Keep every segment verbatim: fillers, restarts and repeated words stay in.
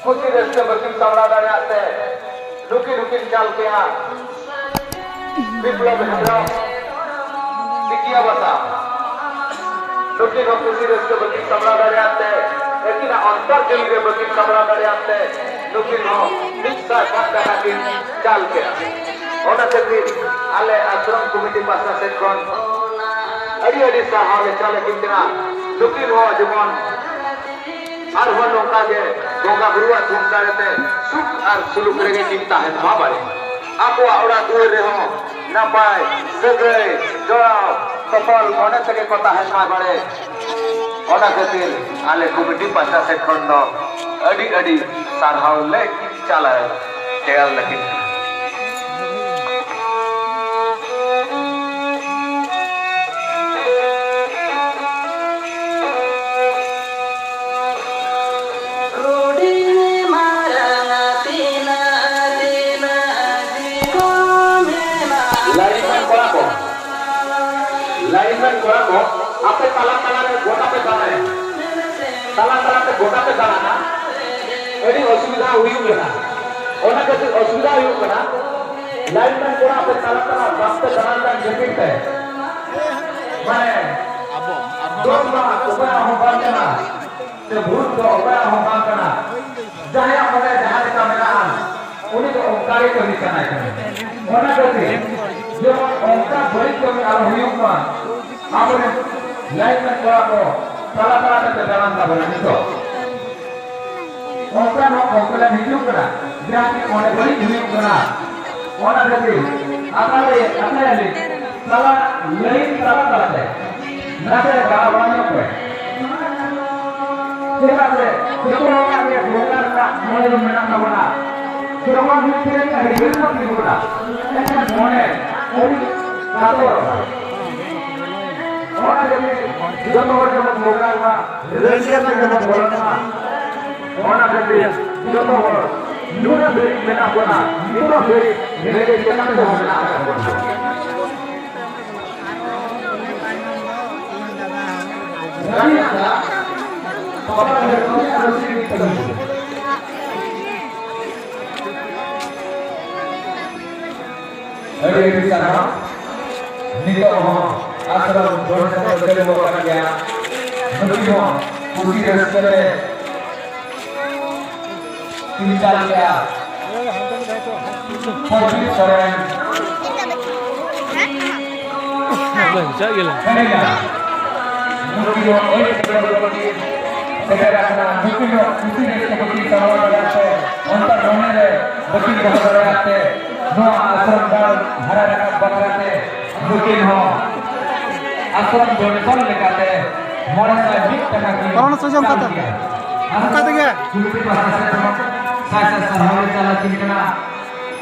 ᱠᱩᱥᱤ ᱨᱟᱹᱥᱠᱟᱹ ᱵᱟᱹᱠᱤᱱ ᱥᱟᱢᱵᱲᱟᱣ ᱫᱟᱲᱮᱭᱟᱜ ᱛᱮ ᱱᱩᱠᱤᱱ ᱦᱚᱸᱠᱤᱱ ᱪᱟᱞ ᱠᱮᱜᱼᱟ᱾ ᱵᱤᱯᱞᱚᱵ ᱦᱮᱢᱵᱨᱚᱢ ᱥᱤᱠᱤᱭᱟ ᱵᱟᱥᱟ ᱱᱩᱠᱤᱱ ᱦᱚᱸ ᱠᱩᱥᱤ ᱨᱟᱹᱥᱠᱟᱹ ᱵᱟᱹᱠᱤᱱ ᱥᱟᱢᱵᱲᱟᱣ ᱫᱟᱲᱮᱭᱟᱜ ᱛᱮ, ᱟᱹᱠᱤᱱᱟᱜ ᱚᱱᱛᱚᱨ ᱡᱤᱣᱤ ᱜᱮ ᱵᱟᱹᱠᱤᱱ ᱥᱟᱢᱵᱲᱟᱣ ᱫᱟᱲᱮᱭᱟᱜ ᱛᱮ ᱱᱩᱠᱤᱱ ᱦᱚᱸ ᱢᱤᱫ ᱥᱟᱭ ᱵᱟᱨ ᱴᱟᱠᱟ ᱠᱤᱱ ᱪᱟᱞ ᱠᱮᱜᱼᱟ᱾ ᱚᱱᱟ ᱠᱷᱟᱹᱛᱤᱨ ᱟᱞᱮ ᱟᱥᱨᱚᱢ ᱠᱚᱢᱤᱴᱤ ᱯᱟᱦᱴᱟ ᱥᱮᱫ ᱠᱷᱚᱱ ᱟᱹᱰᱤ ᱟᱹᱰᱤ ᱥᱟᱨᱦᱟᱣ ᱞᱮ ᱪᱟᱞ ᱟᱹᱠᱤᱱ ᱠᱟᱱᱟ᱾ ᱱᱩᱠᱤᱱ ᱦᱚᱸ ᱡᱮᱢᱚᱱ ᱟᱨᱦᱚᱸ ᱱᱚᱝᱠᱟ ᱜᱮ ᱵᱚᱸᱜᱟ ᱵᱩᱨᱩᱣᱟᱜ ᱛᱷᱩᱢ ᱫᱟᱲᱮ ᱛᱮ ᱥᱩᱠ ᱟᱨ ᱥᱩᱞᱩᱠ ᱨᱮᱜᱮ ᱠᱤᱱ ᱛᱟᱦᱮᱱ ᱢᱟ ᱵᱟᱲᱮ᱾ ᱟᱠᱚᱣᱟᱜ ᱚᱲᱟᱜ ᱫᱩᱣᱟᱹᱨ ᱨᱮᱦᱚᱸ ᱱᱟᱯᱟᱭ ᱥᱟᱹᱜᱟᱹᱭ ᱡᱚᱲᱟᱣ ᱛᱚᱯᱚᱞ ᱢᱚᱱᱮ ᱛᱮᱜᱮ ᱠᱚ ᱛᱟᱦᱮᱱ ᱢᱟ ᱵᱟᱲᱮ᱾ ᱚᱱᱟ ᱠᱷᱟᱹᱛᱤᱨ ᱟᱞᱮ ᱠᱚᱢᱤᱴᱤ ᱯᱟᱦᱴᱟ ᱥᱮᱫ ᱠᱷᱚᱱ ᱫᱚ ᱟᱹᱰᱤ ᱟᱹᱰᱤ ᱥᱟᱨᱦᱟᱣ ᱞᱮ ᱪᱟᱞᱟᱣ ᱛᱮᱭᱟᱨ ᱞᱟᱹᱜᱤᱫ᱾ ᱦᱩᱰᱤᱧ ᱢᱟᱨᱟᱝ ᱛᱤᱱᱟᱹᱜ ᱛᱤᱱᱟᱹᱜ ᱡᱤᱵᱚᱱ ᱢᱮᱱᱟᱜ᱾ ᱞᱟᱭᱤᱱ ᱢᱮᱱ ᱠᱚᱲᱟ ᱠᱚ, ᱞᱟᱭᱤᱱ ᱢᱮᱱ ᱠᱚᱲᱟ ᱠᱚ, ᱟᱯᱮ ᱛᱟᱞᱟ ᱛᱟᱞᱟ ᱨᱮ ᱜᱚᱴᱟ ᱯᱮ ᱫᱟᱬᱟᱭᱟ, ᱛᱟᱞᱟ ᱛᱟᱞᱟ ᱛᱮ ᱜᱚᱴᱟ ᱯᱮ ᱫᱟᱬᱟᱱᱟ᱾ ᱟᱹᱰᱤ ᱚᱥᱩᱵᱤᱫᱷᱟ ᱦᱩᱭᱩᱜ ᱠᱟᱱᱟ, ᱚᱱᱟ ᱠᱷᱟᱹᱛᱤᱨ ᱚᱥᱩᱵᱤᱫᱷᱟ ᱦᱩᱭᱩᱜ ᱠᱟᱱᱟ᱾ ᱞᱟᱭᱤᱱ ᱢᱮᱱ ᱠᱚᱲᱟ ᱟᱯᱮ ᱛᱟᱞᱟ ᱛᱟᱞᱟ ᱵᱟᱝ ᱯᱮ ᱫᱟᱬᱟᱱ ᱠᱟᱱ ᱠᱷᱟᱹᱛᱤᱨ ᱛᱮ, ᱢᱟᱱᱮ, ᱫᱚᱥ ᱵᱟᱝ ᱚᱠᱚᱭᱟᱜ ᱦᱚᱸ ᱵᱟᱝ ᱠᱟᱱᱟ᱾ ᱥᱮ ᱵᱷᱩᱞ ᱫᱚ ᱚᱠᱚᱭᱟᱜ ᱦᱚᱸ ᱵᱟᱝ ᱠᱟᱱᱟ᱾ ᱡᱟᱦᱟᱸᱭᱟᱜ ᱢᱚᱱᱮ ᱡᱟᱦᱟᱸ ᱞᱮᱠᱟ ᱢᱮᱱᱟᱜᱼᱟ, ᱩᱱᱤ ᱫᱚ ᱚᱱᱠᱟ ᱜᱮ ᱠᱟᱹᱢᱤ ᱥᱟᱱᱟᱭ ᱠᱟᱱᱟ᱾ ᱚᱱᱟ ᱠᱷᱟᱹᱛᱤᱨ ᱡᱮᱢᱚᱱ ᱚᱱᱠᱟ ᱵᱟᱹᱲᱤᱡ ᱠᱟᱹᱢᱤ ᱟᱞᱚ ᱦᱩᱭᱩᱜ ᱢᱟ, ᱟᱵᱚᱨᱮᱱ ᱞᱟᱭᱤᱱ ᱢᱮᱱ ᱠᱚᱲᱟ ᱠᱚ ᱛᱟᱞᱟ ᱛᱟᱞᱟ ᱛᱮᱯᱮ ᱫᱟᱬᱟᱱ ᱛᱟᱵᱚᱱᱟ᱾ ᱱᱤᱛᱚᱜ ᱚᱱᱠᱟᱱ ᱦᱚᱸ complain ᱦᱤᱡᱩᱜ ᱠᱟᱱᱟ, ᱡᱟᱦᱟᱸ ᱠᱤ ᱚᱸᱰᱮ ᱵᱟᱹᱲᱤᱡ ᱦᱩᱭᱩᱜ ᱠᱟᱱᱟ᱾ ᱚᱱᱟ ᱠᱷᱟᱹᱛᱤᱨ ᱟᱥᱟ ᱞᱮ, ᱟᱥᱟᱭᱟᱞᱤᱧ, ᱛᱟᱞᱟ ᱞᱟᱭᱤᱱ ᱛᱟᱞᱟ ᱛᱟᱞᱟᱛᱮ ᱱᱟᱥᱮ ᱫᱟᱬᱟ ᱵᱟᱲᱟ ᱧᱚᱜ ᱯᱮ᱾ ᱪᱮᱫᱟᱜ ᱥᱮ ᱡᱚᱛᱚ ᱦᱚᱲᱟᱜ ᱜᱮ ᱵᱚᱸᱜᱟ ᱨᱮᱱᱟᱜ ᱢᱚᱱᱮ ᱫᱚ ᱢᱮᱱᱟᱜ ᱛᱟᱵᱚᱱᱟ᱾ ᱡᱚᱠᱷᱚᱱ ᱢᱤᱫ ᱴᱷᱮᱱ ᱟᱹᱰᱤ ᱰᱷᱮᱨ ᱵᱚᱱ ᱛᱤᱸᱜᱩᱱᱟ, ᱮᱱᱠᱷᱟᱱ ᱢᱚᱱᱮ ᱟᱹᱰᱤ ᱠᱟᱛᱚᱨᱚᱜᱼᱟ᱾ ᱚᱱᱟ ᱠᱷᱟᱹᱛᱤᱨ ᱡᱚᱛᱚ ᱦᱚᱲ ᱡᱮᱢᱚᱱ ᱵᱚᱸᱜᱟ ᱨᱮᱱᱟᱜ ᱨᱟᱹᱥᱠᱟᱹ ᱛᱮ ᱡᱮᱢᱚᱱ ᱵᱚᱞᱚᱱ ᱢᱟ᱾ ᱚᱱᱟ ᱠᱷᱟᱹᱛᱤᱨ ᱡᱚᱛᱚ ᱦᱚᱲ ᱱᱩᱱᱟᱹᱜ ᱫᱷᱟᱹᱨᱤᱡ ᱢᱮᱱᱟᱜ ᱵᱚᱱᱟ, ᱱᱤᱛᱚᱜ ᱫᱷᱟᱹᱨᱤᱡ ᱨᱮᱸᱜᱮᱡ ᱛᱮᱛᱟᱝ ᱛᱮᱦᱚᱸ ᱢᱮᱱᱟᱜ ᱟᱠᱟᱫ ᱵᱚᱱᱟ᱾ ᱫᱟᱲᱮᱭᱟᱜ ᱠᱟᱱᱟ, ᱵᱟᱵᱟ ᱨᱮᱸᱜᱮᱡ ᱛᱮ ᱟᱹᱰᱤ ᱛᱟᱹᱜᱤ᱾ ᱟᱹᱰᱤ ᱥᱟᱨᱦᱟᱣ᱾ ᱱᱤᱛᱚᱜ ᱦᱚᱸ ᱟᱥᱨᱚᱢ ᱰᱚᱱᱮᱥᱚᱱ ᱪᱟᱹᱞᱩ ᱟᱠᱟᱱ ᱜᱮᱭᱟ᱾ ᱱᱩᱠᱤᱱ ᱦᱚᱸ ᱠᱩᱥᱤ ᱨᱟᱹᱥᱠᱟᱹ ᱛᱮ ᱠᱤᱱ ᱪᱟᱞ ᱠᱮᱜᱼᱟ᱾ ᱯᱨᱚᱫᱤᱯ ᱥᱚᱨᱮᱱ᱾ ᱵᱟᱧᱪᱟᱜ ᱜᱮᱞᱮ᱾ ᱥᱟᱹᱨᱤᱜᱮ᱾ ᱱᱩᱠᱤᱱ ᱦᱚᱸ ᱟᱹᱰᱤ ᱥᱮᱴᱮᱨ ᱟᱠᱟᱱᱟ᱾ ᱱᱩᱠᱤᱱ ᱦᱚᱸ ᱠᱩᱥᱤ ᱨᱟᱹᱥᱠᱟᱹ ᱵᱟᱹᱠᱤᱱ ᱥᱟᱢᱵᱲᱟᱣ ᱫᱟᱲᱮᱭᱟᱜ ᱛᱮ, ᱚᱱᱛᱚᱨ ᱢᱚᱱᱮ ᱨᱮ ᱵᱟᱹᱠᱤᱱ ᱫᱚᱦᱚ ᱫᱟᱲᱮᱭᱟᱜ ᱛᱮ, ᱱᱚᱣᱟ ᱟᱥᱨᱚᱢ ᱜᱟᱲ ᱦᱟᱨᱟ ᱨᱟᱠᱟᱵ ᱵᱟᱠᱷᱨᱟ ᱛᱮ ᱱᱩᱠᱤᱱ ᱦᱚᱸ ᱟᱥᱨᱚᱢ ᱰᱚᱱᱮᱥᱚᱱ ᱞᱮᱠᱟᱛᱮ ᱢᱚᱬᱮ ᱥᱟᱭ ᱢᱤᱫ ᱴᱟᱠᱟ ᱠᱤᱱ ᱚᱱᱟ ᱥᱚᱡᱷᱮ ᱚᱱᱠᱟ ᱪᱟᱞ ᱛᱮ᱾ ᱠᱮᱜᱼᱟ᱾ ᱚᱱᱠᱟ ᱛᱮᱜᱮ᱾ ᱠᱚᱢᱤᱴᱤ ᱯᱟᱦᱴᱟ ᱥᱮᱫ ᱠᱷᱚᱱ ᱥᱟᱭ ᱥᱟᱭ ᱥᱟᱨᱦᱟᱣ ᱞᱮ ᱪᱟᱞ ᱟᱹᱠᱤᱱ ᱠᱟᱱᱟ᱾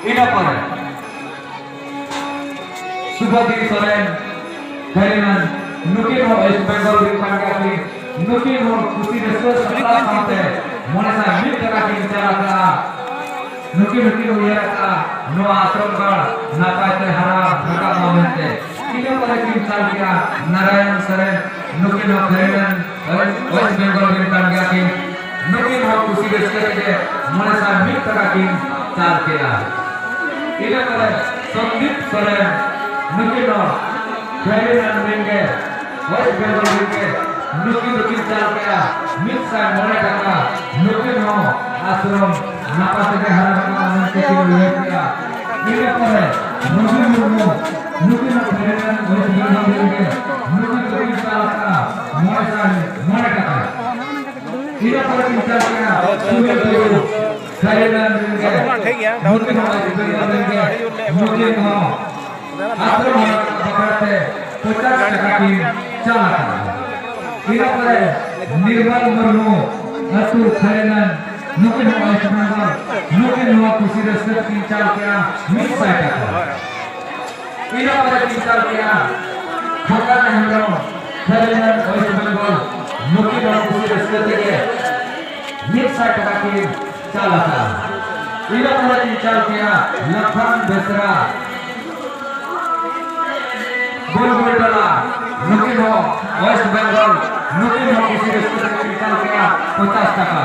ᱤᱱᱟᱹ ᱯᱚᱨᱮ ᱥᱩᱵᱷᱟᱫᱤᱯ ᱥᱚᱨᱮᱱ, ᱠᱷᱟᱭᱨᱤᱞᱟᱞ, ᱱᱩᱠᱤᱱ ᱦᱚᱸ ᱣᱮᱥᱴ ᱵᱮᱝᱜᱚᱞ ᱨᱤᱱ ᱠᱟᱱ ᱜᱮᱭᱟ ᱠᱤᱱ᱾ ᱱᱩᱠᱤᱱ ᱦᱚᱸ ᱠᱩᱥᱤ ᱨᱟᱹᱥᱠᱟᱹ ᱥᱟᱯᱲᱟᱣ ᱥᱟᱶᱛᱮ ᱢᱚᱬᱮ ᱥᱟᱭ ᱢᱤᱫ ᱴᱟᱠᱟ ᱠᱤᱱ ᱪᱟᱞ ᱟᱠᱟᱫᱼᱟ᱾ ᱱᱩᱠᱤᱱ ᱦᱚᱸᱠᱤᱱ ᱩᱭᱦᱟᱹᱨ ᱟᱠᱟᱫᱼᱟ ᱱᱚᱣᱟ ᱟᱥᱨᱚᱢ ᱜᱟᱲ ᱱᱟᱯᱟᱭ ᱛᱮ ᱦᱟᱨᱟ ᱨᱟᱠᱟᱵ ᱢᱟ ᱢᱮᱱᱛᱮ᱾ ᱤᱱᱟᱹ ᱯᱚᱨᱮ ᱠᱤᱱ ᱪᱟᱞ ᱠᱮᱫᱼᱟ ᱱᱟᱨᱟᱭᱚᱱ ᱥᱚᱨᱮᱱ, ᱱᱩᱠᱤᱱ ᱦᱚᱸ ᱠᱷᱟᱭᱨᱤᱞᱟᱞ, ᱣᱮᱥᱴ ᱵᱮᱝᱜᱚᱞ ᱨᱤᱱ ᱠᱟᱱ ᱜᱮᱭᱟ ᱠᱤᱱ᱾ ᱱᱩᱠᱤᱱ ᱦᱚᱸ ᱠᱩᱥᱤ ᱨᱟᱹᱥᱠᱟᱹ ᱛᱮᱜᱮ ᱢᱚᱬᱮ ᱥᱟᱭ ᱢᱤᱫ ᱴᱟᱠᱟ ᱠᱤᱱ ᱪᱟᱞ ᱠᱮᱫᱼᱟ᱾ ᱤᱱᱟᱹ ᱯᱚᱨᱮ ᱥᱚᱱᱫᱤᱯ ᱥᱚᱨᱮᱱ, ᱱᱩᱠᱤᱱ ᱦᱚᱸ ᱠᱷᱟᱭᱨᱤᱞᱟᱞ ᱨᱤᱱ ᱜᱮ, ᱣᱮᱥᱴ ᱵᱮᱝᱜᱚᱞ ᱨᱤᱱ ᱜᱮ, ᱱᱩᱠᱤᱱ ᱫᱚᱠᱤᱱ ᱪᱟᱞ ᱠᱮᱫᱼᱟ ᱢᱤᱫ ᱥᱟᱭ ᱢᱚᱬᱮ ᱴᱟᱠᱟ᱾ ᱱᱩᱠᱤᱱ ᱦᱚᱸ ᱟᱥᱨᱚᱢ ᱱᱟᱯᱟᱭ ᱛᱮᱜᱮ ᱦᱟᱨᱟ ᱨᱟᱠᱟᱵ ᱢᱟ ᱢᱮᱱᱛᱮ ᱠᱤᱱ ᱩᱭᱦᱟᱹᱨ ᱠᱮᱫᱼᱟ᱾ ᱤᱱᱟᱹ ᱯᱚᱨᱮ ᱨᱚᱵᱤ ᱢᱩᱨᱢᱩ, ᱱᱩᱠᱤᱱ ᱦᱚᱸ ᱠᱷᱟᱭᱨᱤᱞᱟᱞ ᱨᱤᱱ ᱜᱮ, ᱱᱩᱠᱤᱱ ᱫᱚᱠᱤᱱ ᱪᱟᱞ ᱠᱮᱫᱼᱟ ᱢᱚᱬᱮ ᱥᱟᱭ ᱢᱚᱬᱮ ᱴᱟᱠᱟ᱾ ᱤᱱᱟᱹ ᱯᱚᱨᱮ ᱠᱤᱱ ᱪᱟᱞ ᱠᱮᱫᱼᱟ ᱥᱩᱱᱤᱞ ᱴᱩᱰᱩ, ᱠᱷᱟᱭᱨᱤᱞᱟᱞ ᱨᱤᱱ ᱜᱮ, ᱱᱩᱠᱤᱱ ᱦᱚᱸ ᱣᱮᱥᱴ ᱵᱮᱝᱜᱚᱞ ᱨᱤᱱ ᱜᱮ, ᱱᱩᱠᱤᱱ ᱦᱚᱸ ᱟᱥᱨᱚᱢ ᱵᱟᱠᱷᱨᱟ ᱛᱮ ᱯᱚᱧᱪᱟᱥ ᱴᱟᱠᱟ ᱠᱤᱱ ᱪᱟᱞ ᱟᱠᱟᱫᱼᱟ᱾ ᱤᱱᱟᱹ ᱯᱚᱨᱮ ᱱᱤᱨᱢᱚᱞ ᱢᱩᱨᱢᱩ, ᱟᱹᱛᱩ ᱠᱷᱟᱭᱨᱤᱞᱟᱞ, ᱱᱩᱠᱤᱱ ᱦᱚᱸ ᱣᱮᱥᱴ ᱵᱮᱝᱜᱚᱞ, ᱱᱩᱠᱤᱱ ᱦᱚᱸ ᱠᱩᱥᱤ ᱨᱟᱹᱥᱠᱟᱹ ᱛᱮᱠᱤᱱ ᱪᱟᱞ ᱠᱮᱫᱼᱟ ᱢᱤᱫ ᱥᱟᱭ ᱴᱟᱠᱟ᱾ ᱤᱱᱟᱹ ᱯᱚᱨᱮ ᱠᱤᱱ ᱪᱟᱞ ᱠᱮᱫᱼᱟ ᱠᱷᱟᱛᱟᱱ ᱦᱮᱢᱵᱨᱚᱢ, ᱠᱷᱟᱭᱨᱤᱞᱟᱞ, ᱣᱮᱥᱴ ᱵᱮᱝᱜᱚᱞ, ᱱᱩᱠᱤᱱ ᱦᱚᱸ ᱠᱩᱥᱤ ᱨᱟᱹᱥᱠᱟᱹ ᱛᱮᱜᱮ ᱢᱤᱫ ᱥᱟᱭ ᱴᱟᱠᱟ ᱠᱤᱱ ᱪᱟᱞ ᱟᱠᱟᱫᱼᱟ᱾ ᱤᱱᱟᱹ ᱯᱚᱨᱮ ᱠᱤᱱ ᱪᱟᱞ ᱠᱮᱫᱼᱟ ᱞᱟᱯᱷᱟᱝ ᱵᱮᱥᱨᱟ, ᱵᱩᱞᱵᱩᱞ ᱴᱚᱞᱟ, ᱱᱩᱠᱤᱱ ᱦᱚᱸ ᱣᱮᱥᱴ ᱵᱮᱝᱜᱚᱞ, ᱱᱩᱠᱤᱱ ᱦᱚᱸ ᱠᱩᱥᱤ ᱨᱟᱹᱥᱠᱟᱹ ᱛᱮᱠᱤᱱ ᱪᱟᱞ ᱠᱮᱫᱼᱟ ᱯᱚᱧᱪᱟᱥ ᱴᱟᱠᱟ᱾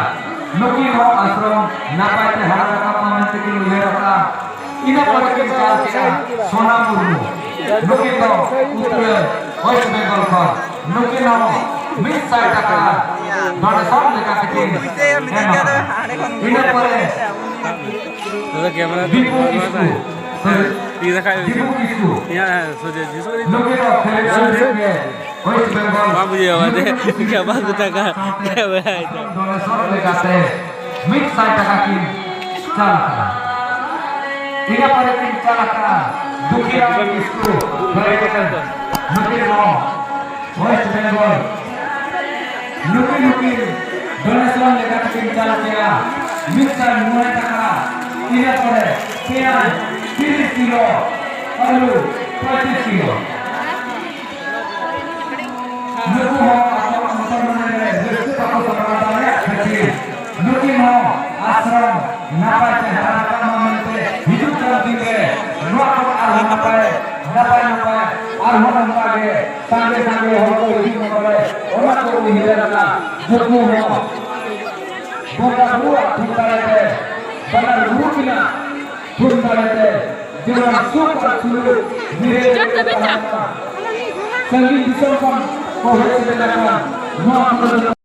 ᱱᱩᱠᱤᱱ ᱦᱚᱸ ᱟᱥᱨᱚᱢ ᱱᱟᱯᱟᱭ ᱛᱮ ᱦᱟᱨᱟ ᱨᱟᱠᱟᱵ ᱢᱟ ᱢᱮᱱᱛᱮ ᱠᱤᱱ ᱩᱭᱦᱟᱹᱨ ᱟᱠᱟᱫᱼᱟ᱾ ᱤᱱᱟᱹ ᱯᱚᱨᱮ ᱠᱤᱱ ᱪᱟᱞ ᱠᱮᱫᱼᱟ ᱥᱳᱱᱟ ᱢᱩᱨᱢᱩ, ᱱᱩᱠᱤᱱ ᱫᱚ ᱩᱛᱛᱚᱨ ᱳᱭᱮᱥᱴ ᱵᱮᱝᱜᱚᱞ ᱠᱷᱚᱱ, ᱱᱩᱠᱤᱱ ᱦᱚᱸ ᱢᱤᱫ ᱥᱟᱭ ᱴᱟᱠᱟ ᱰᱚᱱᱮᱥᱚᱱ ᱞᱮᱠᱟ ᱛᱮᱠᱤᱱ ᱮᱢ ᱟᱠᱟᱫᱟ᱾ ᱤᱱᱟᱹ ᱯᱚᱨᱮ ᱫᱤᱯᱩ ᱠᱤᱥᱠᱩ, ᱥᱚᱨᱤ, ᱫᱤᱯᱩ ᱠᱤᱥᱠᱩ, ᱱᱩᱠᱤᱱ ᱫᱚ ᱠᱷᱮᱞᱳᱰᱤᱭᱟᱹ ᱨᱮ ᱳᱭᱮᱥᱴ ᱵᱮᱝᱜᱚᱞ ᱵᱟᱝ ᱵᱩᱡᱷᱟᱹᱣ ᱟᱵᱟᱨ ᱡᱮ ᱪᱟᱵᱟ ᱠᱚ ᱴᱟᱠᱟ ᱪᱟᱵᱟ ᱟᱭ ᱛᱚ᱾ ᱰᱚᱱᱮᱥᱚᱱ ᱞᱮᱠᱟᱛᱮ ᱢᱤᱫ ᱥᱟᱭ ᱴᱟᱠᱟ ᱠᱤᱱ ᱪᱟᱞ ᱟᱠᱟᱫᱟ᱾ ᱤᱱᱟᱹ ᱯᱚᱨᱮ ᱠᱤᱱ ᱪᱟᱞ ᱟᱠᱟᱫᱟ ᱫᱩᱠᱷᱤᱨᱟᱢ ᱠᱤᱥᱠᱩ, ᱱᱩᱠᱤᱱ ᱦᱚᱸ ᱳᱭᱮᱥᱴ ᱵᱮᱝᱜᱚᱞ, ᱱᱩᱠᱤᱱ ᱱᱩᱠᱤᱱ ᱰᱚᱱᱮᱥᱚᱱ ᱞᱮᱠᱟ ᱛᱮᱠᱤᱱ ᱪᱟᱞ ᱠᱮᱫᱟ ᱢᱤᱫ ᱥᱟᱭ ᱢᱚᱬᱮ ᱴᱟᱠᱟ᱾ ᱤᱱᱟᱹ ᱯᱚᱨᱮ ᱯᱮᱸᱭᱟᱡᱽ ᱛᱤᱨᱤᱥ ᱠᱤᱞᱳ, ᱟᱹᱞᱩ ᱯᱚᱸᱭᱛᱨᱤᱥ ᱠᱤᱞᱳ᱾ ᱱᱩᱠᱩ ᱦᱚᱸ ᱟᱠᱚᱣᱟᱜ ᱢᱚᱛᱚᱱ ᱢᱚᱱᱮ ᱨᱮ ᱨᱟᱹᱥᱠᱟᱹ ᱵᱟᱠᱚ ᱥᱟᱢᱵᱲᱟᱣ ᱫᱟᱲᱮᱭᱟᱜ ᱠᱷᱟᱹᱛᱤᱨ ᱱᱩᱠᱤᱱ ᱦᱚᱸ ᱟᱥᱨᱚᱢ ᱱᱟᱯᱟᱭ ᱛᱮ ᱦᱟᱨᱟ ᱨᱟᱠᱟᱵ ᱢᱟ ᱢᱮᱱᱛᱮ ᱦᱤᱡᱩᱜ ᱠᱟᱱ ᱫᱤᱱ ᱨᱮ ᱱᱚᱣᱟ ᱠᱷᱚᱱ ᱟᱨᱦᱚᱸ ᱱᱟᱯᱟᱭ, ᱱᱟᱯᱟᱭ, ᱱᱟᱯᱟᱭ ᱟᱨᱦᱚᱸ ᱱᱚᱝᱠᱟ ᱜᱮ ᱥᱟᱸᱜᱮ, ᱥᱟᱸᱜᱮ ᱦᱚᱲ ᱠᱚ ᱦᱤᱡᱩᱜ ᱢᱟ ᱵᱚᱞᱮ, ᱚᱱᱟ ᱠᱚ ᱩᱭᱦᱟᱹᱨ ᱟᱠᱟᱫᱟ᱾ ᱱᱩᱠᱩ ᱦᱚᱸ ᱵᱚᱸᱜᱟ ᱵᱩᱨᱩᱣᱟᱜ ᱛᱷᱩᱢ ᱫᱟᱲᱮ ᱛᱮ, ᱵᱟᱱᱟᱨ ᱜᱩᱨᱩ ᱠᱤᱱᱟᱜ ᱛᱷᱩᱢ ᱫᱟᱲᱮ ᱛᱮ ᱡᱮᱢᱚᱱ ᱥᱩᱠ ᱟᱨ ᱥᱩᱞᱩᱠ ᱱᱤᱨᱟᱹᱭ ᱨᱮᱠᱚ ᱛᱟᱦᱮᱱ ᱢᱟ᱾ ᱥᱟᱺᱜᱤᱧ ᱫᱤᱥᱚᱢ ᱠᱷᱚᱱ ᱠᱚ ᱦᱮᱡ ᱥᱮᱴᱮᱨ ᱟᱠᱟᱱ ᱱᱚᱣᱟ ᱠᱚᱨᱮ ᱫᱚ